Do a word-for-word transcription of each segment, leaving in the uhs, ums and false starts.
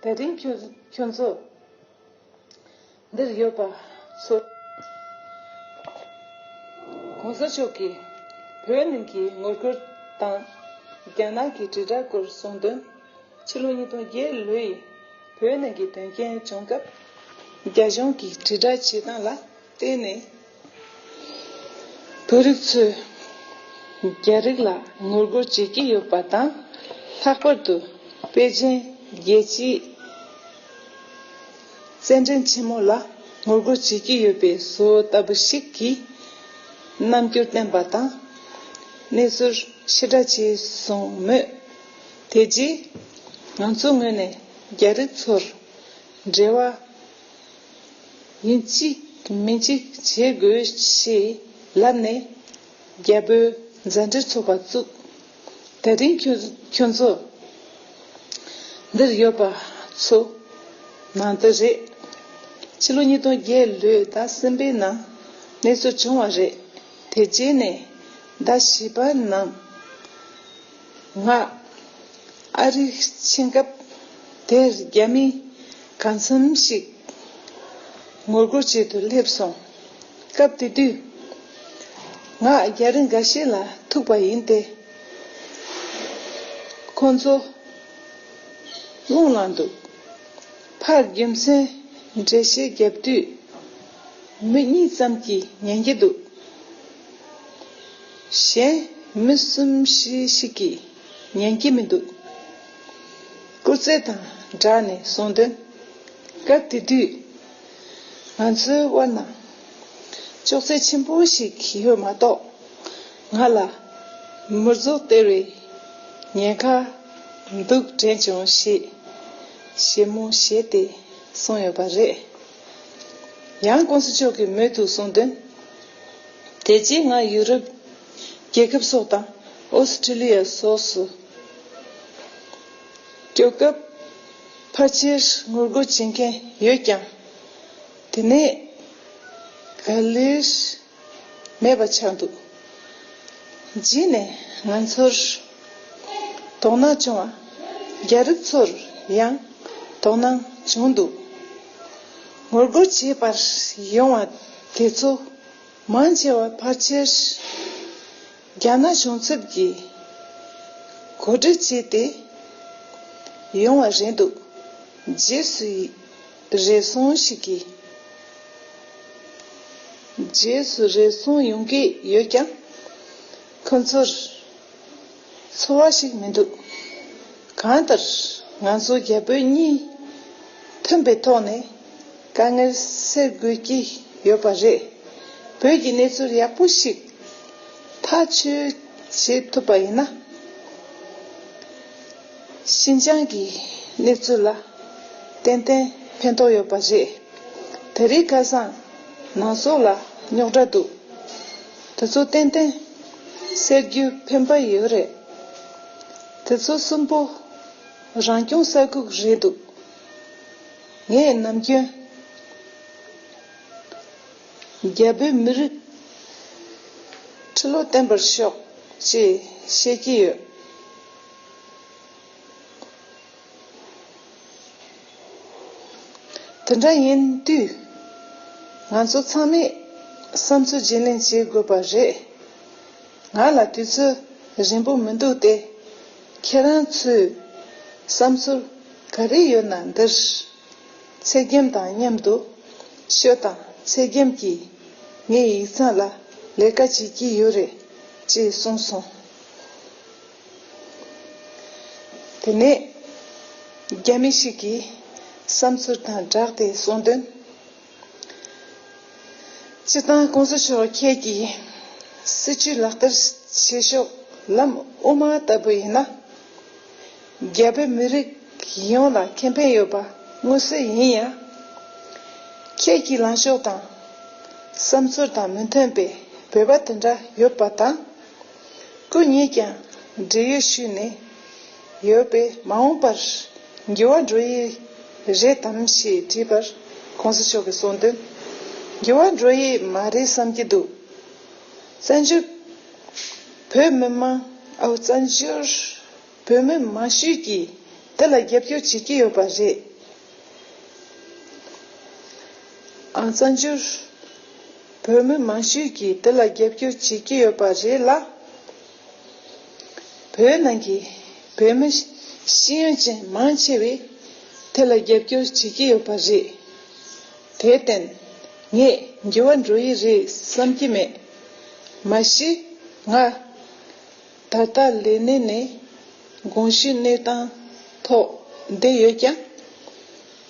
དེ་རིང་ཁྱོད་ཁྱོད་ཚོ་འདིར་ཡོད་པ་ཚོ། གོང་ས་མཆོག་གིས་བོད་ནང་གི་ངོ་རྒོལ་དང་རྒྱ་ནག་གི་དྲིལ་བསྒྲགས་སྐོར་གསུངས་དོན། ཕྱི་ལོ་ཉིས་སྟོང་བརྒྱད་ལོའི་བོད་ནང་གི་དོན་རྐྱེན་བྱུང་སྐབས། རྒྱ་གཞུང་གིས་དྲིལ་བསྒྲགས་བྱེད་སྟངས་ལ་བརྟེན་ནས། བོད་རིགས་ཚོས་རྒྱ་རིགས་ལ་ངོ་རྒོལ་བྱེད་ཀྱི་ཡོད་པ་དང་། ལྷག་པར་དུ་པེ་ཅིན་རྒྱལ་སྤྱིའི་རྩེད་འགྲན་ཆེན་མོ་ལ་ངོ་རྒོལ་བྱེད་ཀྱི་ཡོད་པའི་བཟོ་ལྟ་བུ་ཞིག་གི་རྣམ་འགྱུར་བསྟན་པ་དང་། གནས་ཚུལ་ཕྱིར་བསྒྲགས་བྱས་སོང་མོད། དེ་རྗེས་ང་ཚོའི་ངོས་ནས་རྒྱ་རིགས་ཚོར་འབྲེལ་བ་ཡིན་གཅིག་མིན་གཅིག་བྱེད་དགོས་ཞེས་ལབ་ནས། རྒྱ་བོད་མཛའ་འབྲེལ་ཚོགས་པ་བཙུགས། དེ་རིང་ཁྱོད་ཁྱོད་ཚོ་འདིར་ཡོད་པ་ཚོ་ནང་དུ་རེད། ཕྱི་ལོ་ཉིས་སྟོང་བརྒྱད་ལོའི་ཟླ་གསུམ་པའི་ནང་གནས་ཚུལ་བྱུང་བ་རེད། དེ་རྗེས་ནས་ཟླ་བཞི་པ་ནང་ང་ཨ་རིར་ཕྱིན་སྐབས། དེར་རྒྱ་མི་གང་འཚམ་ཞིག་ངོ་རྒོལ་བྱེད་དུ་སླེབས་སོང་། སྐབས་དེ་དུས་ང་རྒྱ་རིགས་འགའ་ཤས་ལ་ཐུག་པ་ཡིན་ཏེ། ཁོང་ཚོ་རླུང་ལངས་འདུག་ཕར་རྒྱུ་མཚན་འགྲེལ་བཤད་བརྒྱབ་དུས། མི་གཉིས་ཙམ་གྱིས་ཉན་གྱི་འདུག་གཞན་མི་གསུམ་བཞི་ཞིག་གིས་ཉན་གྱི་མི་འདུག་སྐུ་རྩེད་དང་སྦྲགས་ནས་གསུངས་དོན། སྐབས་དེ་དུས་ང་ཚོའི་དབར་ན་ཅོག་ཙེ་ཆེན་པོ་ཞིག་ཡོད་མ་གཏོགས། ང་ལ་མི་རྫོགས་སྟེར་བའི་ཉེན་ཁ་འདུག་དྲན་བྱུང་ཞེས་ཞེད་མོ་བྱས་ཏེ་གསུངས་ཡོད་པ་རེད། ཡང་གོང་ས་མཆོག་གིས་མོལ་དུ་གསུངས་དོན། དེ་རྗེས་ང་ཡུ་རོབ་རྒྱལ་ཁབ་སོགས་དང་ཨོ་སི་ཀྲི་ལི་ཡ་སོགས་སུ་སྐྱོད་སྐབས། ཕལ་ཆེར་ངོ་རྒོལ་བྱེད་མཁན་ཡོད་ཀྱང་། དེ་ནས་ག་ལེར་མེད་པ་ཆགས་འདུག་རྗེས་ནས་ང་ཚོར་དོ་སྣང་བྱུང་བ། རྒྱ་རིགས་ཚོར་ཡང་དོ་སྣང་བྱུང་འདུག་ངོ་རྒོལ་བྱེད་པར་ཡོང་བ་དེ་ཚོ་མང་ཆེ་བ་ཕལ་ཆེར་རྒྱ་ནག་གཞུང་ཚབ་ཀྱིས་གོ་སྒྲིག་བྱས་ཏེ་ཡོང་བ་རེད་འདུག་རྗེས་སུ་རེ་ཟུང་ཞིག་གིས། རྗེས་སུ་རེ་ཟུང་ཡོང་གི་ཡོད་ཀྱང་། ཁོ་ཚོར་ཚོར་བ་ཞིག་མི་འདུག་གང་ལྟར་ང་ཚོ་རྒྱ་བོད་གཉིས་མཐུན་པའི་ཐོག་ནས་དཀའ་ངལ་སེལ་དགོས་ཀྱི་ཡོད་པ་རེད། བོད་ཀྱི་གནས་ཚུལ་ཡག་པོ་ཞིག་ཐག་གཅོད་བྱེད་ཐུབ་པ་ཡིན་ན། ཤིན་ཅང་གི་གནས་ཚུལ་ལ་ཏན་ཏན་ཕན་ཐོགས་ཡོད་པ་རེད། དེ་རིང་ཁ་སང་ནང་སོག་ལ་རྙོག་དྲ་འདུག་དེ་ཚོ་ཏན་ཏན་སེལ་རྒྱུ་ཕན་པ་ཡོད་རེད། དེ་ཚོ་གསུམ་པོ་རང་སྐྱོང་ས་ཁུལ་རེད་འདུག་ངས་ནམ་རྒྱུན་རྒྱ་བོད་མི་རིགས་ཁྲི་ལོ་བརྟན་པར་ཤོག་ཅེས་བཤད་ཀྱི་ཡོད། དེ་འདྲ་ཡིན་དུས། ང་ཚོ་ཚང་མས་བསམ་ཚུལ་བརྗེ་ལེན་བྱེད་དགོས་པ་རེད། ང་ལ་དུས་ཚོད་རིང་པོ་མི་འདུག་སྟེ། ཁྱེད་རང་ཚོས་བསམ་ཚུལ་ག་རེ་ཡོད་ན་འདིར་ཚེ་རྒྱམ་དང་མཉམ་དུ་ཤོད་དང་། ཚེ་རྒྱམ་གྱིས་ངའི་ཡིག་ཚང་ལ་ལས་ཀ་བྱེད་ཀྱི་ཡོད་རེད་ཅེས་གསུངས་སོང་། དེ་ནས་རྒྱ་མི་ཞིག་གིས་བསམ་ཚུལ་དང་སྦྲགས་ཏེ་གསུངས་དོན། སྤྱིར་བཏང་གོང་ས་མཆོག་ཁྱེད་ཀྱིས་སྲིད་བྱུས་ལག་བསྟར་བྱེད་ཕྱོགས་ལམ་དབུ་མ་ལྟ་བུ་ཡིན་ན། རྒྱ་བོད་མི་རིགས་ཡོངས་ལ་ཁེ་ཕན་ཡོད་པ་མངོན་གསལ་ཡིན་ཡང་། ཁྱེད་ཀྱི་ལངས་ཕྱོགས་དང་བསམ་ཚུལ་དང་མི་མཐུན་པའི་འབོད་པ་དེ་འདྲ་ཡོད་པ་དང་། སྐུ་ཉིད་ཀྱང་བགྲེས་ཡོལ་ཞུས་ནས་ཡོད་པས། མ་འོངས་པར་འགྱུར་བ་འགྲོ་ཡི་རེད་དམ་ཞེས་དྲིས་པར། གོང་ས་མཆོག་གིས་གསུངས་དོན། འགྱུར་བ་འགྲོ་ཡི་མ་རེད་བསམ་གྱི་འདུག་བཙན་བྱོལ་བོད་མི་མང་། ཨའོ། བཙན་བྱོལ་བོད་མི་མང་ཤོས་ཀྱིས་དེ་ལ་རྒྱབ་སྐྱོར་བྱེད་ཀྱི་ཡོད་པ་རེད། བཙན་བྱོལ་བོད་མི་མང་ཤོས་ཀྱིས་དེ་ལ་རྒྱབ་སྐྱོར་བྱེད་ཀྱི་ཡོད་པ་རེད་ལ། བོད་ནང་གི་བོད་མི་ཤེས་ཡོན་ཅན་མང་ཆེ་བས་དེ་ལ་རྒྱབ་སྐྱོར་བྱེད་ཀྱི་ཡོད་པ་རེད། དེར་བརྟེན་ངས་འགྱུར་བ་འགྲོ་ཡི་རེད་བསམ་གྱི་མེད། མ་གཞི་ང་ད་ལྟ་ལས་གནས་ནས་དགོངས་ཞུའི་གནས་སྟངས་ཐོག་བསྡད་ཡོད་ཀྱང་།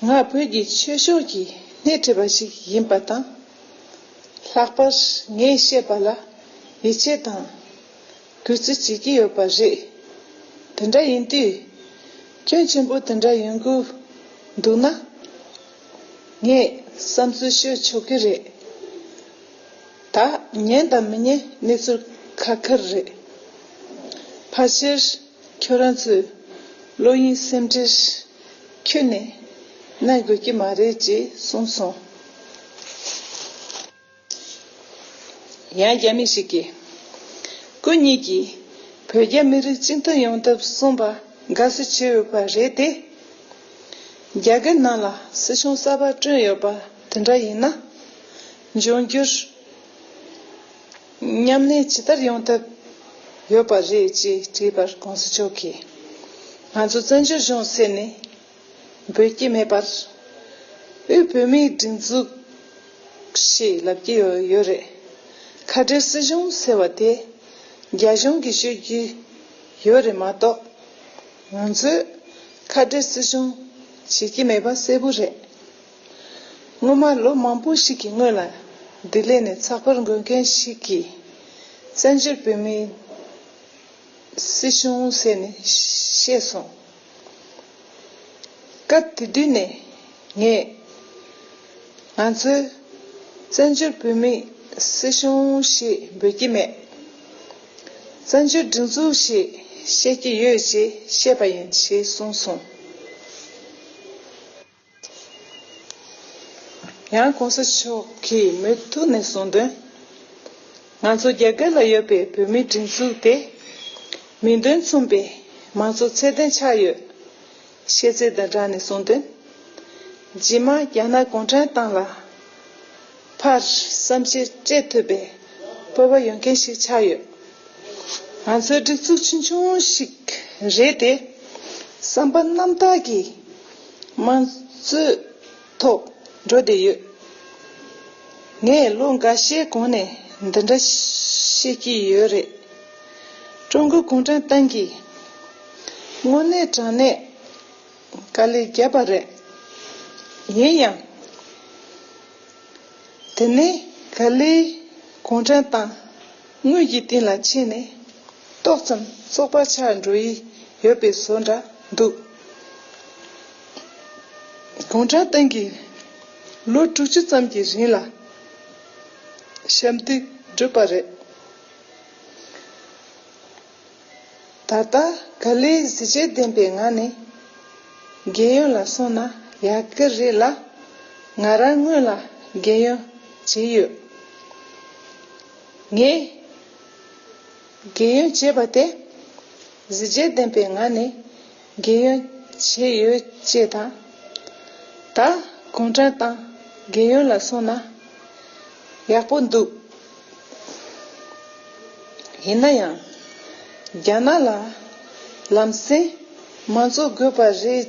ང་བོད་ཀྱི་ཆོས་ཕྱོགས་ཀྱི་སྣེ་ཁྲིད་པ་ཞིག་ཡིན་པ་དང་། ལྷག་པར་ངས་བཤད་པ་ལ་ཡིད་ཆེས་དང་གུས་བརྩི་བྱེད་ཀྱི་ཡོད་པ་རེད། དེ་འདྲ་ཡིན་དུས། སྐྱོན་ཆེན་པོ་དེ་འདྲ་ཡོང་གི་འདུག་ན། ངས་བསམ་ཚུལ་ཤོད་ཆོག་གི་རེད། ད་ཉན་དང་མི་ཉན་གནས་ཚུལ་ཁ་ཁ་རེད། ཕལ་ཆེར་ཁྱོད་རང་ཚོས་བློ་ཡིད་སེམས་ཁྲལ་ཁྱོན་ནས་གནང་དགོས་ཀྱི་མ་རེད་ཅེས་གསུངས་སོང་། ཡང་རྒྱ་མི་ཞིག་གིས། སྐུ་ཉིད་ཀྱིས་བོད་རྒྱ་མི་རིགས་གཅིག་མཐུན་ཡོང་ཐབས་གསུངས་པ་དགའ་བསུ་བྱས་ཡོད་པ་རེད་དེ། རྒྱ་གར་ནང་ལ་སྲིད་གཞུང་གསར་པ་བསྐྲུན་ཡོད་པ་དེ་འདྲ་ཡིན་ན། འབྱུང་འགྱུར་མཉམ་གནས་ཇི་ལྟར་ཡོང་ཐབས་ཡོད་པ་རེད་ཅེས་དྲིས་པར་གོང་ས་མཆོག་གིས། ང་ཚོ་བཙན་བྱོལ་གཞུང་ཟེར་ནས་འབོད་ཀྱི་མེད་པར། དབུས་བོད་མིའི་སྒྲིག་འཛུགས་ཞེས་ལབ་ཀྱི་ཡོད་ཡོད་རེད། ཁ་བྲལ་སྲིད་གཞུང་ཟེར་བ་དེ་རྒྱ་གཞུང་གིས་ཤོད་ཀྱི་ཡོད་རེད་མ་གཏོགས། ང་ཚོས་ཁ་བྲལ་སྲིད་གཞུང་བྱེད་ཀྱི་མེད་པ་གསལ་པོ་རེད། སྔོན་མ་ལོ་མང་པོ་ཞིག་གི་སྔོན་ལ་ལྡི་ལི་ནས་ཚགས་པར་འགོད་མཁན་ཞིག་གིས་བཙན་བྱོལ་བོད་མིའི་སྲིད་གཞུང་ཟེར་ནས་བཤད་སོང་། སྐབས་དེ་དུས་ནས་ངས། ང་ཚོས་བཙན་བྱོལ་བོད་མིའི་སྲིད་གཞུང་ཞེས་འབོད་ཀྱི་མེད། བཙན་བྱོལ་སྒྲིག་འཛུགས་ཞེས་བཤད་ཀྱི་ཡོད་ཅེས་བཤད་པ་ཡིན་ཞེས་གསུངས་སོང་། ཡང་གོང་ས་མཆོག་གིས་མུ་མཐུད་ནས་གསུངས་དོན། ང་ཚོ་རྒྱ་གར་ལ་ཡོད་པའི་བོད་མིའི་སྒྲིག་འཛུགས་དེ་མིང་དོན་མཚུངས་པའི་མང་གཙོ་ཚད་ལྡན་ཆགས་ཡོད། བཤད་ཚད་དང་སྦྲགས་ནས་གསུངས་དོན། རྗེས་མ་རྒྱ་ནག་གུང་ཁྲན་ཏང་ལ་ཕར་བསམ་ཤེས་སྤྲད་ཐུབ་པའི་སྤོབས་པ་ཡོད་མཁན་ཞིག་ཆགས་ཡོད། ང་ཚོའི་སྒྲིག་འཛུགས་ཆུང་ཆུང་ཞིག་རེད་དེ། བསམ་པ་རྣམ་དག་གིས་དམངས་གཙོའི་ཐོག་འགྲོ་བསྡད་ཡོད། ངས་ལོ་འགའ་ཤས་གོང་ནས་འདི་འདྲ་བཤད་ཀྱི་ཡོད་རེད། ཀྲུང་གོ་གུང་ཁྲན་ཏང་གིས་དངོས་གནས་དྲང་གནས་དཀའ་ལས་བརྒྱབ་པ་རེད། ཡིན་ཡང་། དེ་ནས་ག་ལེར་གུང་ཁྲན་ཏང་དངུལ་གྱི་སྟེང་ལ་ཕྱིན་ནས་ཏོག་ཙམ་བཙོག་པ་ཆགས་འགྲོ་ཡི་ཡོད་པའི་བཟོ་འདྲ་འདུག་གུང་ཁྲན་ཏང་གིས་ལོ་དྲུག་ཅུ་ཙམ་གྱི་རིང་ལ་ཞབས་འདེགས་བསྒྲུབས་པ་རེད། ད་ལྟ་ག་ལེར་གཟི་བརྗིད་ལྡན་པའི་ངང་ནས་རྒས་ཡོལ་ལ་སོང་ན་ཡག་གི་རེད་ལ། ང་རང་སྔོན་ལ་རྒས་ཡོལ་བྱས་ཡོད། ངས་རྒས་ཡོལ་བྱས་པ་དེ་གཟི་བརྗིད་ལྡན་པའི་ངང་ནས་རྒས་ཡོལ་བྱས་ཡོད་ཅེས་དང་། ད་གུང་ཁྲན་ཏང་རྒས་ཡོལ་ལ་སོང་ན་ཡག་པོ་འདུག་ཡིན་ན་ཡང་། རྒྱ་ནག་ལ་ལམ་སེང་མང་གཙོ་དགོས་པ་རེད་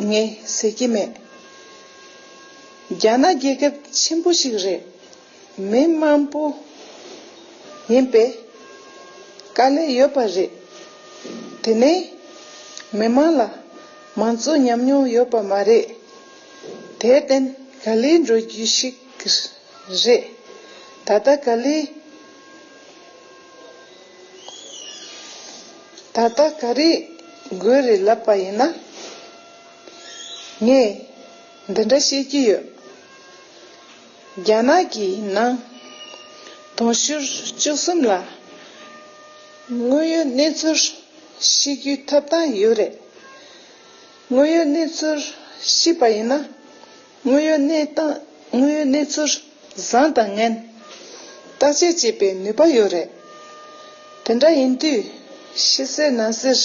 ངས་ཟེར་གྱི་མེད། རྒྱ་ནག་རྒྱལ་ཁབ་ཆེན་པོ་ཞིག་རེད། མི་མང་པོ་ཡིན་པས་དཀའ་ལས་ཡོད་པ་རེད། དེ་ནས་མི་མང་ལ་མང་གཙོ་ཉམས་མྱོང་ཡོད་པ་མ་རེད། དེར་བརྟེན་ག་ལེར་འགྲོ་རྒྱུ་ཞིག་རེད། ད་ལྟ་ག་ལེར། ད་ལྟ་ག་རེ་དགོས་རེད་ལབ་པ་ཡིན་ན། ངས་འདི་འདྲ་བཤད་ཀྱི་ཡོད། རྒྱ་ནག་གི་ནང་དུང་ཕྱུར་བཅུ་གསུམ་ལ་དངོས་ཡོད་གནས་ཚུལ་ཤེས་རྒྱུའི་ཐོབ་ཐང་ཡོད་རེད། དངོས་ཡོད་གནས་ཚུལ་ཤེས་པ་ཡིན་ན། དངོས་ཡོད་གནས་སྟངས། དངོས་ཡོད་གནས་ཚུལ་བཟང་དང་ངན་བརྟག་དཔྱད་བྱེད་པའི་ནུས་པ་ཡོད་རེད། དེ་འདྲ་ཡིན་དུས་ཕྱི་གསལ་ནང་གསལ་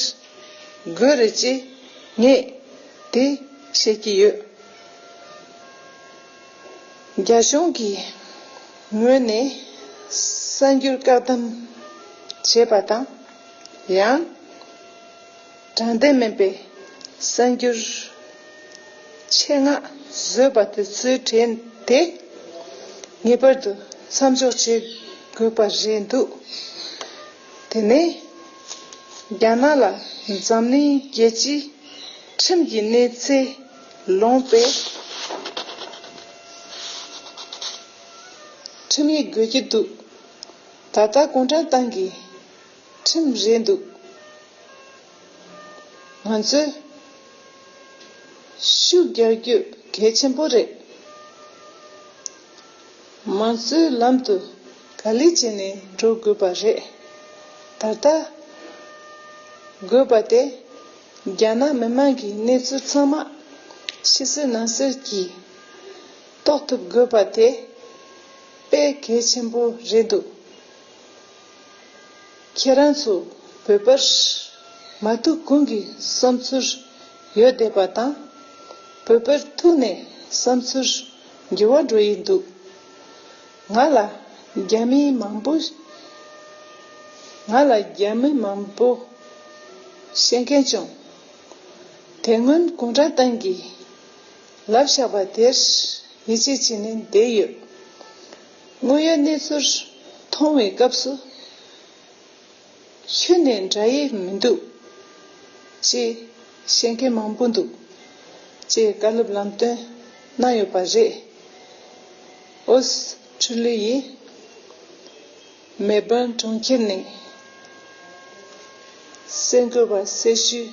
དགོས་རེད་ཅེས་ངས་དེ་བཤད་ཀྱི་ཡོད། རྒྱ་གཞུང་གི་ངོས་ནས་གསར་འགྱུར་བཀག་སྡོམ་བྱས་པ་དང་། ཡང་དྲང་བདེན་མིན་པའི་གསར་འགྱུར་ཆེད་མངགས་བཟོས་པ་དེ་ཚོའི་གྲས་དེ་ངེས་པར་དུ་མཚམས་འཇོག་བྱེད་དགོས་པ་རེད་འདུག་དེ་ནས་རྒྱ་ནག་ལ་འཛམ་གླིང་རྒྱལ་སྤྱིའི་ཁྲིམས་ཀྱི་གནས་ཚད་ལོངས་པའི་ཁྲིམས་ཡིག་དགོས་ཀྱི་འདུག་ད་ལྟ་གུང་ཁྲན་ཏང་གི་ཁྲིམས་རེད་འདུག་ང་ཚོས་ཤུགས་རྒྱག་རྒྱུ་གལ་ཆེན་པོ་རེད། མང་གཙོའི་ལམ་དུ་ག་ལེ་བྱས་ནས་འགྲོ་དགོས་པ་རེད། ད་ལྟ་དགོས་པ་དེ་རྒྱ་ནག་མི་དམངས་ཀྱི་གནས་ཚུལ་ཚང་མ་ཕྱི་གསལ་ནང་གསལ་གྱིས་རྟོགས་ཐུབ་དགོས་པ་དེ་དཔེ་གལ་ཆེན་པོ་རེད་འདུག་ཁྱེད་རང་ཚོ་བོད་པར་མ་ཐུག་གོང་གི་བསམ་ཚུལ་ཡོད་བསྡད་པ་དང་། བོད་པར་ཐུག་ནས་བསམ་ཚུལ་འགྱུར་བ་འགྲོ་ཡི་འདུག་ང་ལ་རྒྱ་མི་མང་པོ། ང་ལ་རྒྱ་མི་མང་པོ་བཤད་མཁན་བྱུང་། དེ་སྔོན་གུང་ཁྲན་ཏང་གིས་ལབ་བཞག་པ་དེར་ཡིད་ཆེས་བྱས་ནས་བསྡད་ཡོད། དངོས་ཡོད་གནས་ཚུལ་མཐོང་བའི་སྐབས་སུ། ཁྱོན་ནས་འདྲ་ཡི་མི་འདུག་ཅེས་བཤད་མཁན་མང་པོ་འདུག་ཅེས་བཀའ་སློབ་ལམ་སྟོན་གནང་ཡོད་པ་རེད། ཨོ་སི་ཁྲུ་ལི་ཡའི་མེལ་བྷོན་གྲོང་ཁྱེར་ནས་གསར་འགོད་པ་སེར་ཤུལ་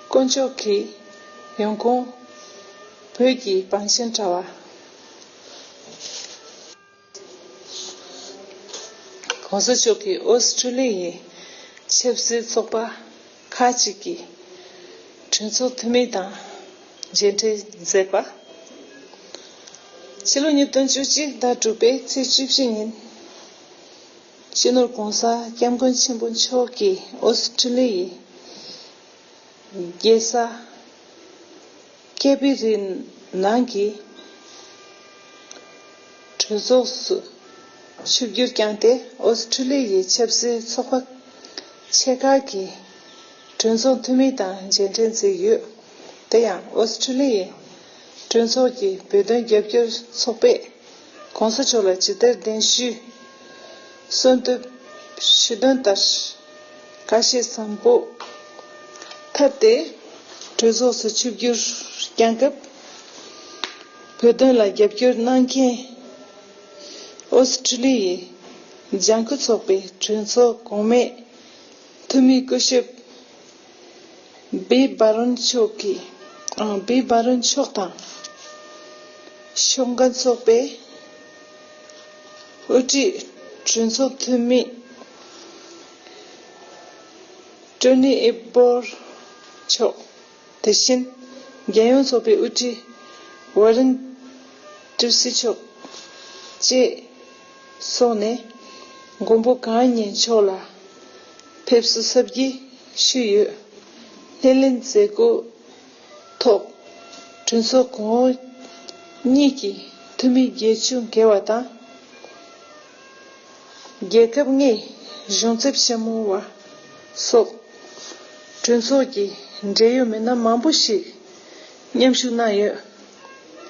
དཀོན་མཆོག་གིས་ཡོང་ཁུངས་བོད་ཀྱི་བང་ཆེན་དྲ་བ། གོང་ས་མཆོག་གིས་ཨོ་སི་ཁྲུ་ལི་ཡའི་ཆབ་སྲིད་ཚོགས་པ་ཁག་ཅིག་གི་གྲོས་ཚོགས་འཐུས་མི་དང་མཇལ་འཕྲད་མཛད་པ། ཕྱི་ལོ་ཉིས་སྟོང་བཅུ་གཅིག་ཟླ་དྲུག་པའི་ཚེས་བཅུ་བཞི་ཉིན། སྤྱི་ནོར་༸གོང་ས་༸སྐྱབས་མགོན་ཆེན་པོ་མཆོག་གིས་ཨོ་སི་ཁྲུ་ལི་ཡའི་རྒྱལ་ས་ཀེ་པི་རི་ནང་གི་གྲོས་ཚོགས་སུ་ཆིབས་བསྒྱུར་བསྐྱངས་ཏེ། ཨོ་སི་ཁྲུ་ལི་ཡའི་ཆབ་སྲིད་ཚོགས་པ་ཆེ་ཁག་གི་གྲོས་ཚོགས་འཐུས་མི་དང་མཇལ་འཕྲད་མཛད་ཡོད། དེ་ཡང་ཨོ་སི་ཁྲུ་ལི་ཡའི་གྲོས་ཚོགས་ཀྱི་བོད་དོན་རྒྱབ་སྐྱོར་ཚོགས་པས་༸གོང་ས་མཆོག་ལ་ཇི་ལྟར་གདན་ཞུས་གསོལ་འདེབས་ཞུས་དོན་ལྟར། ཁ་ཞེ་བཟང་པོ་ཐོབ་སྟེ་གྲོས་ཚོགས་སུ་ཆིབས་བསྒྱུར་བསྐྱངས་སྐབས། བོད་དོན་ལ་རྒྱབ་སྐྱོར་གནང་མཁན་ཨོ་སི་ཁྲུ་ལི་ཡའི་ལྗང་ཁུ་ཚོགས་པའི་གྲོས་ཚོགས་གོང་མའི་འཐུས་མི་སྐུ་ཞབས་བི་བྷ་རོན་མཆོག་གིས། ཨ། བི་བྷ་རོན་མཆོག་དང་། ཤོག་མཁན་ཚོགས་པའི་དབུ་ཁྲིད་གྲོས་ཚོགས་འཐུས་མི་ཀྲོ་ནི་ཨེབ་བྷོར་མཆོག་དེ་བཞིན་རྒྱལ་ཡོངས་ཚོགས་པའི་དབུ་ཁྲིད་ཝོ་རན་ཀྲིབ་སི་མཆོག་བཅས་སོགས་ནས་མགོན་པོ་གང་ཉིད་མཆོག་ལ་ཕེབས་བསུ་གཟབ་རྒྱས་ཞུས་ཡོད། སྣེ་ལེན་མཛད་སྒོ་ཐོག་གྲོས་ཚོགས་གོང་འོག་གཉིས་ཀྱི་འཐུས་མི་བརྒྱད་ཅུ་བརྒལ་བ་དང་། རྒྱལ་ཁབ་ལྔའི་གཞུང་ཚབ་ཆེན་མོ་བ་སོགས་གྲོས་ཚོགས་ཀྱི་འབྲེལ་ཡོད་མི་སྣ་མང་པོ་ཞིག་མཉམ་ཞུགས་གནང་ཡོད།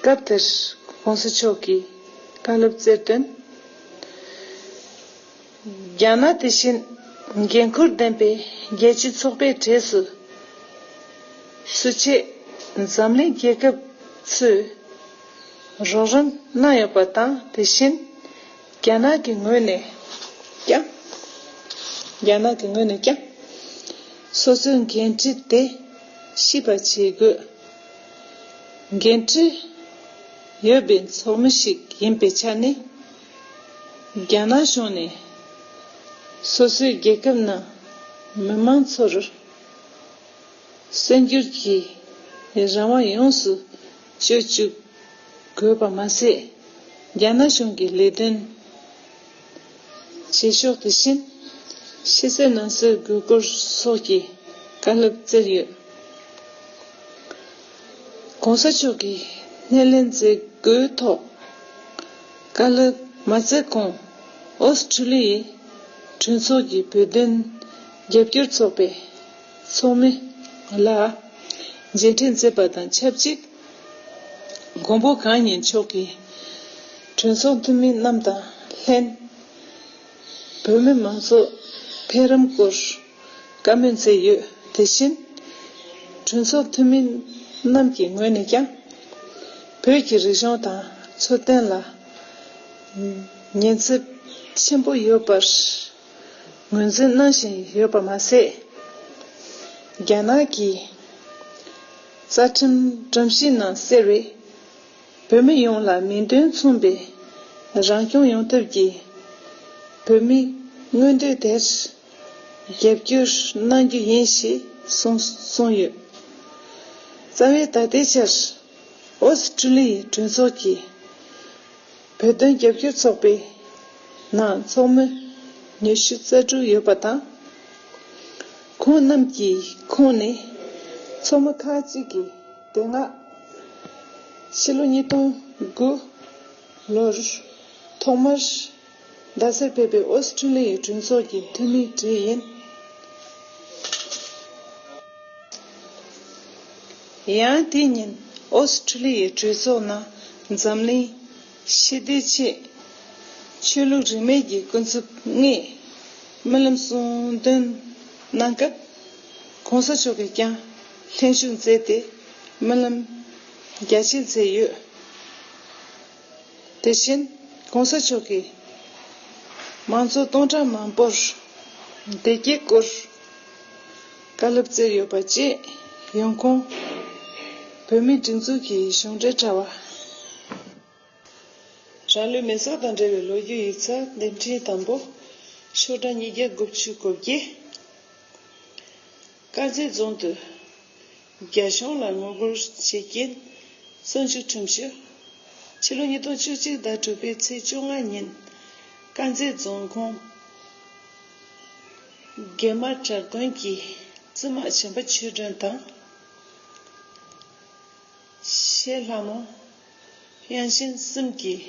སྐབས་དེར་༸གོང་ས་མཆོག་གིས་བཀའ་སློབ་སྩལ་དོན། རྒྱ་ནག་དེ་བཞིན་འགན་ཁུར་ལྡན་པའི་རྒྱལ་སྤྱིའི་ཚོགས་པའི་གྲས་སུ། སུ་ཆེད་འཛམ་གླིང་རྒྱལ་ཁབ་ཚོས་རོགས་རམ་གནང་ཡོད་པ་དང་། དེ་བཞིན་རྒྱ་ནག་གི་ངོས་ནས་ཀྱང་། རྒྱ་ནག་གི་ངོས་ནས་ཀྱང་སོ་སོའི་འགན་འཁྲི་དེ་ཤེས་པ་བྱེད་དགོས། འགན་འཁྲི་ཡོད་པའི་ཚོགས་མི་ཞིག་ཡིན་པའི་ཆ་ནས། རྒྱ་ནག་གཞུང་ནས་སོ་སོའི་རྒྱལ་ཁབ་ནང་མི་མང་ཚོར་གསར་འགྱུར་གྱི་རང་དབང་ཡོངས་སུ་སྤྱོད་བཅུག་དགོས་པ་མ་ཟད། རྒྱ་ནག་གཞུང་གི་ལས་དོན་བྱེད་ཕྱོགས་དེ་བཞིན་ཕྱི་གསལ་ནང་གསལ་དགོས་སྐོར་སོགས་ཀྱི་བཀའ་སློབ་སྩལ་ཡོད། ༸གོང་ས་མཆོག་གིས་སྣེ་ལེན་མཛད་སྒོའི་ཐོག་ བཀའ་སློབ་མ་སྩལ་གོང་ཨོ་སི་ཁྲུ་ལི་ཡའི་གྲོས་ཚོགས་ཀྱི་བོད་དོན་རྒྱབ་སྐྱོར་ཚོགས་པའི་ཚོགས་མི་ལ་མཇལ་འཕྲད་མཛད་པ་དང་ཆབས་ཅིག་མགོན་པོ་གང་ཉིད་མཆོག་གིས་གྲོས་ཚོགས་འཐུས་མི་རྣམས་དང་ལྷན། བོད་མི་མང་ཚོགས་ཕན་རིམ་སྐོར་བཀའ་མོལ་མཛད་ཡོད། དེ་བཞིན་གྲོས་ཚོགས་འཐུས་མི་རྣམས་ཀྱི་ངོས་ནས་ཀྱང་བོད་ཀྱི་རིག་གཞུང་དང་འཚོ་རྟེན་ལ་ཉེན་ཚབས་ཆེན་པོ་ཡོད་པར་ངོས་འཛིན་གནང་བཞིན་ཡོད་པ་མ་ཟད། རྒྱ་ནག་གི་རྩ་ཁྲིམས་སྒྲོམ་གཞི་ནང་གསལ་བའི་བོད་མི་ཡོངས་ལ་མིང་དོན་མཚུངས་པའི་རང་སྐྱོང་ཡོང་ཐབས་ཀྱི་བོད་མིའི་མངོན་འདོད་དེར་རྒྱབ་སྐྱོར་གནང་རྒྱུ་ཡིན་ཞེས་གསུངས་གསུངས་ཡོད། རྩ་བའི་ད་ལྟའི་ཆར་ཨོ་སི་ཁྲུ་ལི་ཡའི་གྲོས་ཚོགས་ཀྱི་བོད་དོན་རྒྱབ་སྐྱོར་ཚོགས་པའི་ནང་ཚོགས་མི་ཉི་ཤུ་རྩ་དྲུག་ཡོད་པ་དང་། ཁོང་རྣམས་ཀྱི་ཁོངས་ནས་ཚོགས་མི་ཁག་ཅིག་གིས་དེ་སྔ་ཕྱི་ལོ་ཉིས་སྟོང་དགུ་ལོར་ཐོག་མར་རྡ་སར་ཕེབས་པའི་ཨོ་སི་ཁྲུ་ལི་ཡའི་གྲོས་ཚོགས་ཀྱི་འཐུས་མི་གྲས་ཡིན། ཡང་དེ་ཉིན་ཨོ་སི་ཁྲུ་ལི་ཡའི་གྲོས་ཚོགས་ནང་འཛམ་གླིང་ཞི་བདེའི་ཆེད་ཆོས་ལུགས་རིས་མེད་ཀྱི་ཀུན་རྫོབ་ལྔའི་སྨོན་ལམ་གསུང་འདོན་གནང་སྐབས། ༸གོང་ས་མཆོག་གིས་ཀྱང་ལྷན་ཞུགས་མཛད་དེ་སྨོན་ལམ་རྒྱ་ཆེ་མཛད་ཡོད། དེ་བཞིན་༸གོང་ས་མཆོག་གིས་མང་ཚོགས་སྟོང་ཕྲག་མང་པོར་བདེ་སྐྱིད་སྐོར་བཀའ་སློབ་སྩལ་ཡོད་པ་བཅས་ཡོང་ཁུངས་བོད་མིའི་སྒྲིག་འཛུགས་ཀྱི་གཞུང་འབྲེལ་དྲ་བ། རང་ལུས་མེ་སྲེག་དང་འབྲེལ་བའི་ལོ་རྒྱུས་ཡིག་ཚགས་འདེམས་ཐོན་དང་པོ། ཤོག་གྲངས་ཉིས་བརྒྱ་དགུ་བཅུ་གོ་བརྒྱད། དཀར་མཛེས་རྫོང་དུ་རྒྱ་གཞུང་ལ་ངོ་རྒོལ་བྱེད་རྐྱེན་བཙོན་འཇུག་ཁྲིམས་གཞི། ཕྱི་ལོ་ཉིས་སྟོང་བཅུ་གཅིག་ཟླ་དྲུག་པའི་ཚེས་བཅོ་ལྔ་ཉིན་དཀར་མཛེས་རྫོང་ཁོངས་དགེ་མ་གྲྭ་དགོན་གྱི་བཙུན་མ་བྱམས་པ་ཆོས་སྒྲོན་དང་། ཤེས་ལྷ་མོ། དབྱངས་ཅན་གསུམ་གྱིས་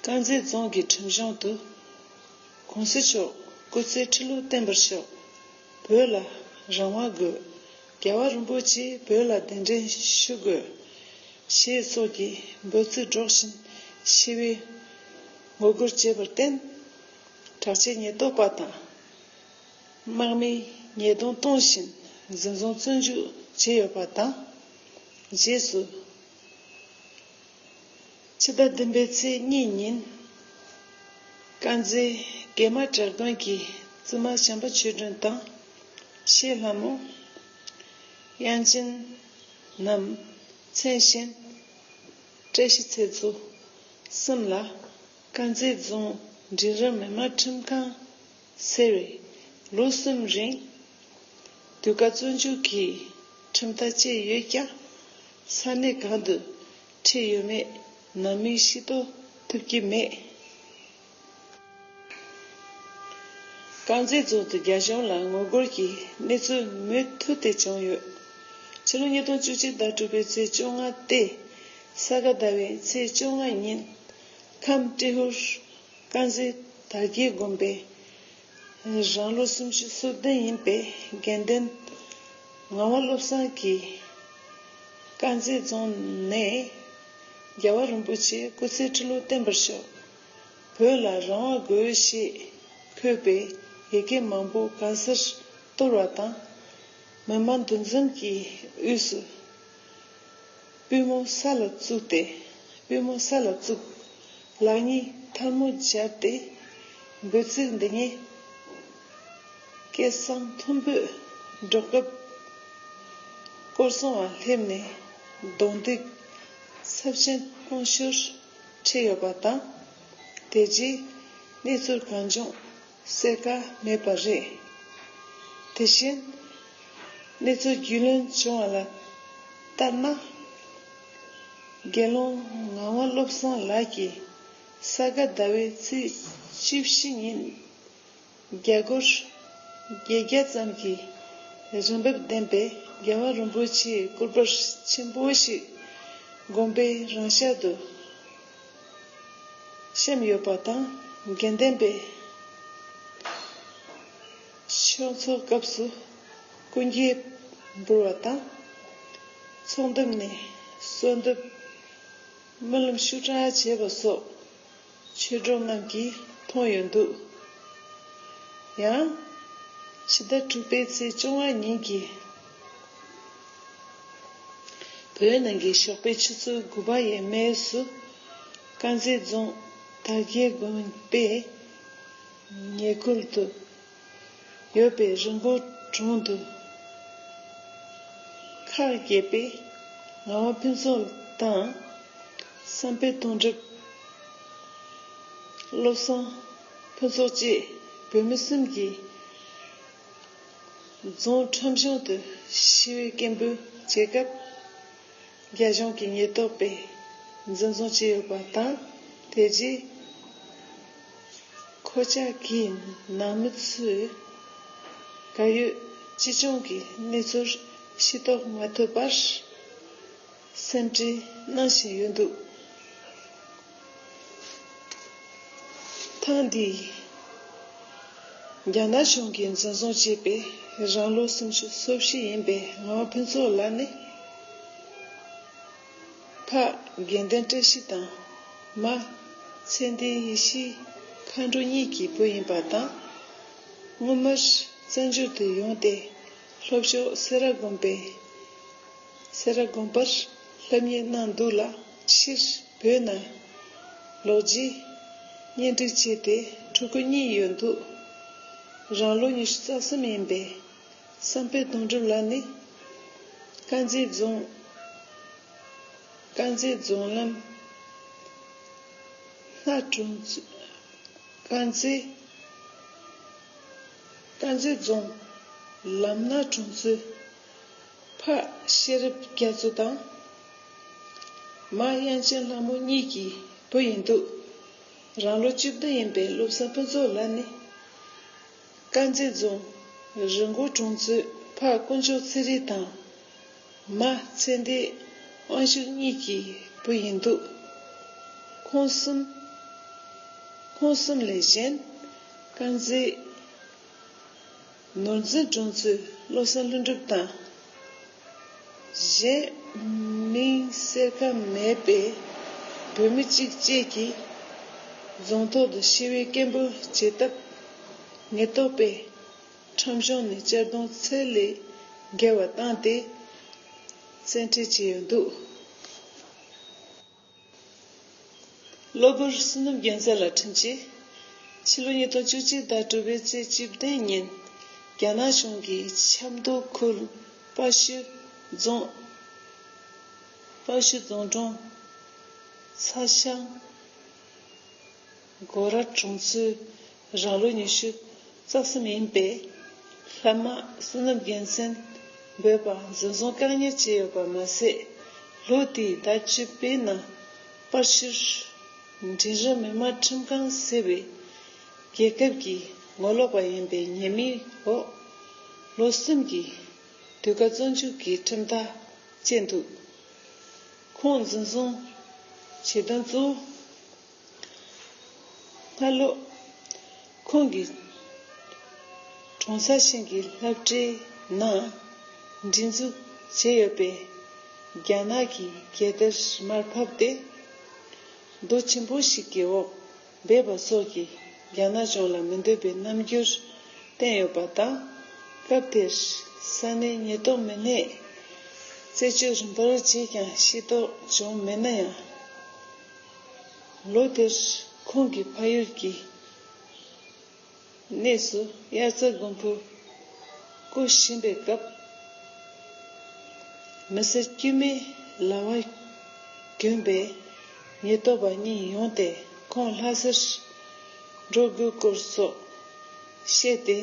དཀར་མཛེས་རྫོང་གི་ཁྲིམས་གཞུང་དུ། ༸གོང་ས་མཆོག་སྐུ་ཚེ་ཁྲི་ལོ་བརྟན་པར་ཤོག་བོད་ལ་རང་དབང་དགོས། རྒྱལ་བ་རིན་པོ་ཆེས་བོད་ལ་གདན་འདྲེན་ཞུ་དགོས། ཞེས་སོགས་ཀྱི་འབོད་ཚིག་སྒྲོག་བཞིན་ཞི་བའི་ངོ་རྒོལ་བྱས་པར་བརྟེན། དྲག་ཆས་ཉེན་རྟོག་པ་དང་། དམག་མིས་ཉེས་རྡུང་གཏོང་བཞིན་འཛིན་བཟུང་བཙོན་འཇུག་བྱས་ཡོད་པ་དང་། རྗེས་སུ། ཕྱི་ཟླ་བདུན་པའི་ཚེས་གཉིས་ཉིན། དཀར་མཛེས་དགེ་མ་གྲྭ་དགོན་གྱི་བཙུན་མ་བྱམས་པ་ཆོས་སྒྲོན་དང་། ཤེས་ལྷ་མོ། དབྱངས་ཅན་ནམ། མཚན་གཞན། བཀྲ་ཤིས་ཚེ་མཚོ་གསུམ་ལ། དཀར་མཛེས་རྫོང་འབྲིང་རིམ་མི་དམངས་ཁྲིམས་ཁང་ཟེར་བས་ལོ་གསུམ་རིང་དུས་བཀག་བཙོན་འཇུག་གི་ཁྲིམས་ཐག་བཅད་ཡོད་ཀྱང་། ས་གནས་གང་དུ་ཁྲིད་ཡོད་མེད་ནང་མིས་ཤེས་རྟོགས་ཐུབ་ཀྱི་མེད། དཀར་མཛེས་རྫོང་དུ་རྒྱ་གཞུང་ལ་ངོ་རྒོལ་གྱི་གནས་ཚུལ་མུ་མཐུད་དེ་བྱུང་ཡོད། ཕྱི་ལོ་ཉིས་སྟོང་བཅུ་གཅིག་ཟླ་དྲུག་པའི་ཚེས་བཅོ་ལྔ་སྟེ། ས་ག་ཟླ་བའི་ཚེས་བཅོ་ལྔ་ཉིན། ཁམས་ཏྲེ་ཧོར་དཀར་མཛེས་དར་རྒྱས་དགོན་པའི་རང་ལོ་སུམ་ཅུ་སོ་བདུན་ཡིན་པའི་དགེ་འདུན་ངག་དབང་བློ་བཟང་གིས། དཀར་མཛེས་རྫོང་ནས་རྒྱལ་བ་རིན་པོ་ཆེ་སྐུ་ཚེ་ཁྲི་ལོ་བརྟན་པར་ཤོག་བོད་ལ་རང་དབང་དགོས་ཞེས་འཁོད་པའི་ཡི་གེ་མང་པོ་གང་སར་གཏོར་བ་དང་། མི་མང་འདུ་འཛོམས་ཀྱི་དབུས་སུ། པུས་མོ་ས་ལ་བཙུགས་ཏེ། པུས་མོ་ས་ལ་བཙུགས། ལག་གཉིས་ཐལ་མོ་སྦྱར་ཏེ། འབོད་ཚིག་འདི་ཉིད། སྐད་གསང་མཐོན་པོས་སྒྲོག་སྐབས། སྐོར་སྲུང་བ་སླེབས་ནས་རྡུང་རྡེག་ཚབས་ཆེན་གཏོང་ཞོར་ཁྲིད་ཡོད་པ་དང་། དེ་རྗེས་གནས་ཚུལ་གང་བྱུང་གསལ་ཁ་མེད་པ་རེད། དེ་བཞིན་གནས་ཚུལ་རྒྱུས་ལོན་བྱུང་བ་ལ་ལྟར་ན། དགེ་སློང་ངག་དབང་བློ་བཟང་ལགས་ཀྱིས་ས་ག་ཟླ་བའི་ཚེས་བཅུ་བཞི་ཉིན། རྒྱ་སྒོར་བརྒྱད་བརྒྱ་ཙམ་གྱི་རིན་འབབ་ལྡན་པའི་རྒྱལ་བ་རིན་པོ་ཆེའི་སྐུ་པར་ཆེན་པོ་ཞིག་དགོན་པའི་རང་ཤག་ཏུ་ བཤམས་ཡོད་པ་དང་། དགེ་ལྡན་པས་ཕྱག་འཚལ་སྐབས་སུ་སྐུ་འགྱེད་འབུལ་བ་དང་། ཚོགས་འདེབས་ནས་གསོལ་འདེབས་སྨོན་ལམ་ཤུགས་དྲག་བྱས་པ་སོགས་ཆོས་གྲོགས་རྣམས་ཀྱིས་མཐོང་ཡོད་འདུག། ཡང་ཕྱི་ཟླ་དྲུག་པའི་ཚེས་བཅོ་ལྔ་ཉིན་གྱི་བོད་ནང་གི་ཞོགས་པའི་ཆུ་ཚོད་དགུ་པ་ཡས་མས་སུ་དཀར་མཛེས་རྫོང་དར་རྒྱས་དགོན་པའི་ཉེ་ཁུལ་དུ་ཡོད་པའི་རི་མགོ་གྲོང་དུ་ཁག་བརྒྱད་པའི་ངག་དབང་ཕུན་ཚོགས་དང་བསམ་འཕེལ་དོན་གྲུབ། བློ་བཟང་ཕུན་ཚོགས་བཅས་བོད་མི་གསུམ་གྱིས་རྫོང་ཁྲོམ་གཞུང་དུ་ཞི་བའི་སྐད་འབོད་བྱེད་སྐབས། རྒྱ་གཞུང་གི་ཉེན་རྟོག་པས་འཛིན་བཟུང་བྱས་ཡོད་པ་དང་། དེ་རྗེས་ཁོ་ཅག་གི་ནང་མི་ཚོས་གར་ཡོད་ཅི་བྱུང་གི་གནས་ཚུལ་ཤེས་རྟོགས་མ་ཐུབ་པར། སེམས་ཁྲལ་གནང་བཞིན་ཡོད་འདུག། ཐེངས་འདིའི་རྒྱ་ནག་གཞུང་གིས་འཛིན་བཟུང་བྱས་པའི་རང་ལོ་སུམ་ཅུ་སོ་བཞི་ཡིན་པའི་ངག་དབང་ཕུན་ཚོགས་ལགས་ནི། ཕ་དགེ་ལྡན་བཀྲ་ཤིས་དང་མ་ཚེ་བརྟན་ཡེ་ཤེས་མཁའ་འགྲོ་གཉིས་ཀྱི་བུ་ཡིན་པ་དང་། སྔོན་མར་བཙན་བྱོལ་དུ་ཡོང་སྟེ་ལྷོ་ཕྱོགས་སེ་ར་དགོན་པའི་སེ་ར་དགོན་པར་སློབ་གཉེར་གནང་འདུག་ལ། ཕྱིར་བོད་ནང་ལོག་རྗེས་གཉེན་སྒྲིག་བྱས་ཏེ་ཕྲུ་གུ་གཉིས་ཡོད་འདུག། རང་ལོ་ཉི་ཤུ་རྩ་གསུམ་ཡིན་པའི་བསམ་འཕེལ་དོན་གྲུབ་ལགས་ནི་དཀར་མཛེས་རྫོང་དཀར་མཛེས་རྫོང་ལམ་སྣ་གྲོང་ཚོའི་དཀར་མཛེས་དཀར་མཛེས་རྫོང་ལམ་སྣ་གྲོང་ཚོའི་ཕ་ཤེས་རབ་རྒྱ་མཚོ་དང་། མ་དབྱངས་ཅན་ལྷ་མོ་གཉིས་ཀྱི་བུ་ཡིན་འདུག། རང་ལོ་བཅུ་བདུན་ཡིན་པའི་བློ་བཟང་ཕུན་ཚོགས་ལགས་ནི། དཀར་མཛེས་རྫོང་རི་མགོ་གྲོང་ཚོའི་ཕ་དཀོན་མཆོག་ཚེ་རིང་དང་། མ་ཚེ་བརྟན་དབང་ཕྱུག་གཉིས་ཀྱི་བུ་ཡིན་འདུག། ཁོང་གསུམ། ཁོང་གསུམ་ལས་གཞན། དཀར་མཛེས་ནོར་འཛིན་གྲོང་ཚོའི་བློ་བཟང་ལྷུན་གྲུབ་དང་། གཞན་མིང་གསལ་ཁ་མེད་པའི་བོད་མི་གཅིག་བཅས་ཀྱིས་རྫོང་ཐོག་ཏུ་ཞི་བའི་སྐད་འབོད་བྱས་སྟབས། ཉེན་རྟོག་པས་ཁྲོམ་གཞུང་ནས་གཅར་རྡུང་ཚད་ལས་བརྒལ་བ་བཏང་སྟེ་བཙན་ཁྲིད་བྱས་ཡོད་འདུག། གློ་བུར་བསོད་ནམས་རྒྱལ་མཚན་ལགས་འཁྲུངས་རྗེས། ཕྱི་ལོ་ཉིས་སྟོང་བཅུ་གཅིག་ཟླ་དྲུག་པའི་ཚེས་བཅུ་བདུན་ཉིན། རྒྱ་ནག་གཞུང་གིས་ཆབ་མདོ་ཁུལ་དཔའ་ཤོད་རྫོང་དཔའ་ཤོད་རྫོང་གྲོང་ཚ་ཤང་སྒོ་ར་གྲོང་ཚོའི་རང་ལོ་ཉི་ཤུ་རྩ་གསུམ་ཡིན་པའི་ལྷ་དམག་བསོད་ནམས་རྒྱལ་མཚན་འབོད་པ་འཛིན་བཟུང་བཀག་ཉར་བྱས་ཡོད་པ་མ་ཟད། ལོ་དེའི་ཟླ་བཅུ་པའི་ནང་དཔའ་ཤོད་འབྲིང་རིམ་མི་དམངས་ཁྲིམས་ཁང་ཟེར་བའི་རྒྱལ་ཁབ་ཀྱི་ངོ་ལོག་པ་ཡིན་པའི་ཉེས་མིང་འོག་ལོ་གསུམ་གྱི་དུས་བཀག་བཙོན་འཇུག་གི་ཁྲིམས་ཐག་བཅད་འདུག། ཁོང་འཛིན་བཟུང་བྱེད་དོན་གཙོ་བོ། སྔ་ལོ། ཁོང་གིས་གྲོང་གསར་ཤང་གི་སློབ་གྲྭའི་ནང་སྒྲིག་འཛུགས་བྱས་ཡོད་པའི་རྒྱ་ནག་གི་རྒྱལ་དར་མར་ཕབ་སྟེ། རྡོ་ཆེན་པོ་ཞིག་གི་འོག་སྦས་པ་སོགས་ཀྱིས་རྒྱ་ནག་གཞུང་ལ་མི་འདོད་པའི་རྣམ་འགྱུར་བསྟན་ཡོད་པ་དང་། སྐབས་དེར་ས་གནས་ཉེན་རྟོག་མི་སྣས་རྩད་གཅོད་རིམ་པར་བྱས་ཀྱང་ཤེས་རྟོགས་བྱུང་མེད་ན་ཡང་། ལོ་དེར་ཁོང་གི་ཕ་ཡུལ་གྱི་གནས་སུ་དབྱར་རྩྭ་དགུན་འབུ་རྐོ་བཞིན་པའི་སྐབས། མི་སེར་དཀྱུས་མའི་ལྭ་བ་གྱོན་པའི་ཉེན་རྟོག་པ་གཉིས་ཡོང་སྟེ། ཁོང་ལྷ་སར་འགྲོ་དགོས་སྐོར་སོགས་བཤད་དེ།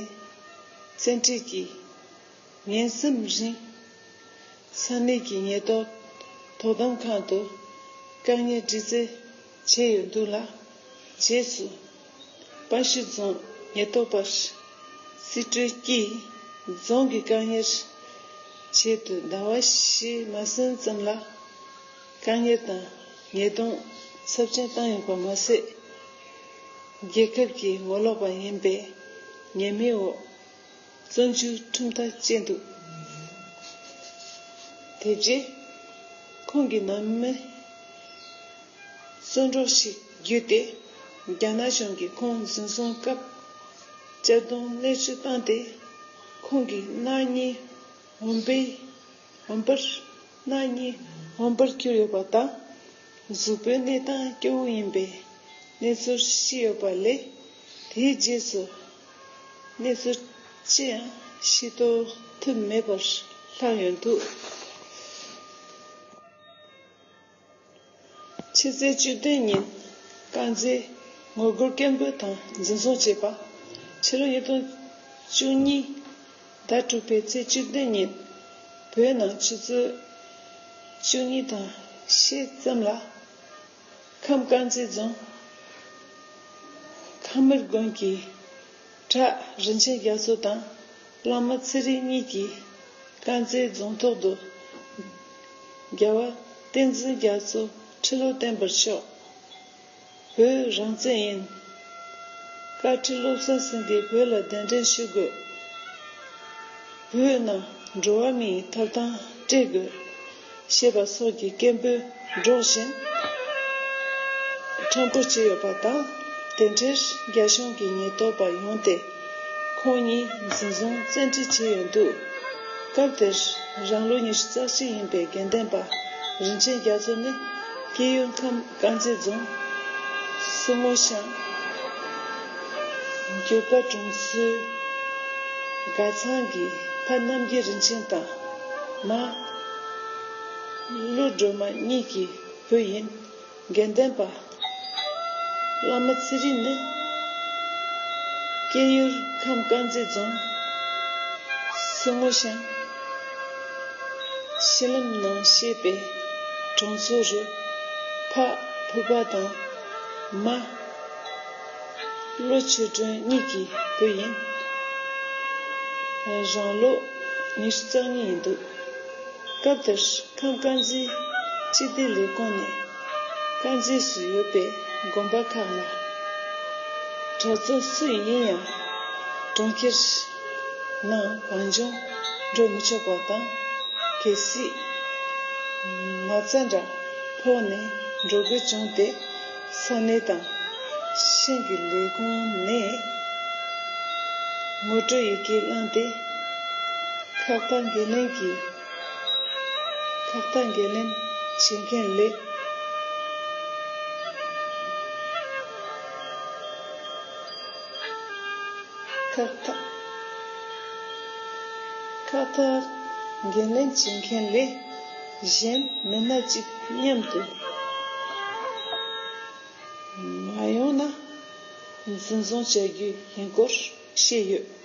བཙན་ཁྲིད་ཀྱིས་ཉིན་གསུམ་རིང་ས་གནས་ཀྱི་ཉེན་རྟོག་དོ་དམ་ཁང་དུ་བཀག་ཉར་སྒྲིག་འཛུགས་བྱས་ཡོད་འདུག་ལ། རྗེས་སུ་དཔའ་ཤོད་རྫོང་ཉེན་རྟོག་པར་རྩིས་སྤྲོད་ཀྱིས་རྫོང་གི་བཀག་ཉར་ཆེད་དུ་ཟླ་བ་བཞི་མ་ཟིན་ཙམ་ལ་བཀག་ཉར་དང་ཉེས་རྡུང་ཚབས་ཆེན་བཏང་ཡོད་པ་མ་ཟད། རྒྱལ་ཁབ་ཀྱི་ངོ་ལོག་པ་ཡིན་པའི་ཉེས་མིང་འོག་བཙོན་འཇུག་ཁྲིམས་ཐག་བཅད་འདུག་དེ་རྗེས་ཁོང་གི་ནང་མི་བཙོན་གྲོགས་ཤིག་བརྒྱུད་དེ་རྒྱ་ནག་གཞུང་གིས་ཁོང་འཛིན་བཟུང་སྐབས་གཅར་རྡུང་གནོན་ཤུགས་བཏང་སྟེ། ཁོང་གི་རྣ་གཉིས་འོན་པའི་འོན་པར་རྣ་གཉིས་འོན་པར་གྱུར་ཡོད་པ་དང་། གཟུགས་པོའི་གནས་སྟངས་སྐྱོ་བོ་ཡིན་པའི་གནས་ཚུལ་ཤེས་ཡོད་པ་ལས། དེའི་རྗེས་སུ་གནས་ཚུལ་ཅི་ཡང་ཤེས་རྟོགས་ཐུབ་མེད་པར་ལྷག་ཡོད་འདུག་ཕྱི་ཚེས་བཅུ་བདུན་ཉིན་དཀར་མཛེས་ངོ་རྒོལ་སྐད་འབོད་དང་འཛིན་བཟུང་བྱས་པ། ཕྱི་ལོ་ཉིས་སྟོང་བཅུ་གཉིས་ཟླ་དྲུག་པའི་ཚེས་བཅུ་བདུན་ཉིན་བོད་ནང་ཆུ་ཚོད་བཅུ་གཉིས་དང་ཕྱེད་ཙམ་ལ། ཁམས་དཀར་མཛེས་རྫོང་ཁ་མིར་དགོན་གྱི་བྲག་རིན་ཆེན་རྒྱ་མཚོ་དང་བླ་མ་ཚེ་རིང་གཉིས་ཀྱིས་དཀར་མཛེས་རྫོང་ཐོག་ཏུ་རྒྱལ་བ་བསྟན་འཛིན་རྒྱ་མཚོ་ཁྲི་ལོ་བརྟན་པར་ཤོག་བོད་རང་བཙན་ཡིན། བཀའ་ཁྲི་བློ་བཟང་སེང་གེ་བོད་ལ་གདན་འདྲེན་ཞུ་དགོས། བོད་ནང་འགྲོ་བ་མིའི་ཐོབ་ཐང་སྤྲད་དགོས། ཞེས་པ་སོགས་ཀྱི་སྐད་འབོད་སྒྲོག་བཞིན་ཁྲོམ་སྐོར་བྱས་ཡོད་པ་དང་། དེ་འཕྲལ་རྒྱ་གཞུང་གི་ཉེན་རྟོག་པ་ཡོང་སྟེ་ཁོང་གཉིས་འཛིན་བཟུང་བཙན་ཁྲིད་བྱས་ཡོད་འདུག་སྐབས་དེར་རང་ལོ་ཉི་ཤུ་རྩ་གཅིག་ཡིན་པའི་དགེ་ལྡན་པ་རིན་ཆེན་རྒྱ་མཚོ་ནི་སྐྱེས་ཡུལ་ཁམས་དཀར་མཛེས་རྫོང་སྲུ་མོ་ཤང་འགྱུར་ཁ་གྲོང་ཚོའི་སྒར་ཚང་གི་ཕ་རྣམ་རྒྱལ་རིན་ཆེན་དང་མ་ཀླུ་སྒྲོལ་མ་གཉིས་ཀྱི་བུ་ཡིན། དགེ་ལྡན་པ་བླ་མ་ཚེ་རིང་ནི་སྐྱེས་ཡུལ་ཁམས་དཀར་མཛེས་རྫོང་སྲུ་མོ་ཤང་གཞི་ལམ་ནང་ཞེས་པའི་གྲོང་ཚོ་རུ་ཕ་ཕུར་པ་དང་མ་བློ་ཆོས་སྒྲོན་གཉིས་ཀྱི་བུ་ཡིན། རང་ལོ་ཉི་ཤུ་རྩ་གཉིས་ཡིན་འདུག་སྐབས་དེར་ཁམས་དཀར་མཛེས་སྤྱི་བདེ་ལས་ཁུངས་ནས་དཀར་མཛེས་སུ་ཡོད་པའི་དགོན་པ་ཁག་ལ་གྲྭ་ཚང་སུ་ཡིན་ཡང་གྲོང་ཁྱེར་ནང་གང་བྱུང་འགྲོ་མི་ཆོག་པ་དང་། གལ་སྲིད་ན་ཚ་འདྲ་ཕོག་ནས་འགྲོ་དགོས་བྱུང་སྟེ། ས་གནས་དང་ཤང་གི་ལས་ཁུངས་ནས་ངོ་སྤྲོད་ཡི་གེ་བླངས་ཏེ། ཁག་ཐེག་འགན་ལེན་གྱི་ཁག་ཐེག་འགན་ལེན་བྱེད་མཁན་ལས། ཁག་ཐེག་ཁག་ཐེག་འགན་ལེན་བྱེད་མཁན་ལས་གཞན་མི་སྣ་གཅིག་མཉམ་དུ་མ་ཡོང་ན་འཛིན་བཟུང་བྱ་རྒྱུ་ཡིན་སྐོར་བཤད་ཡོད།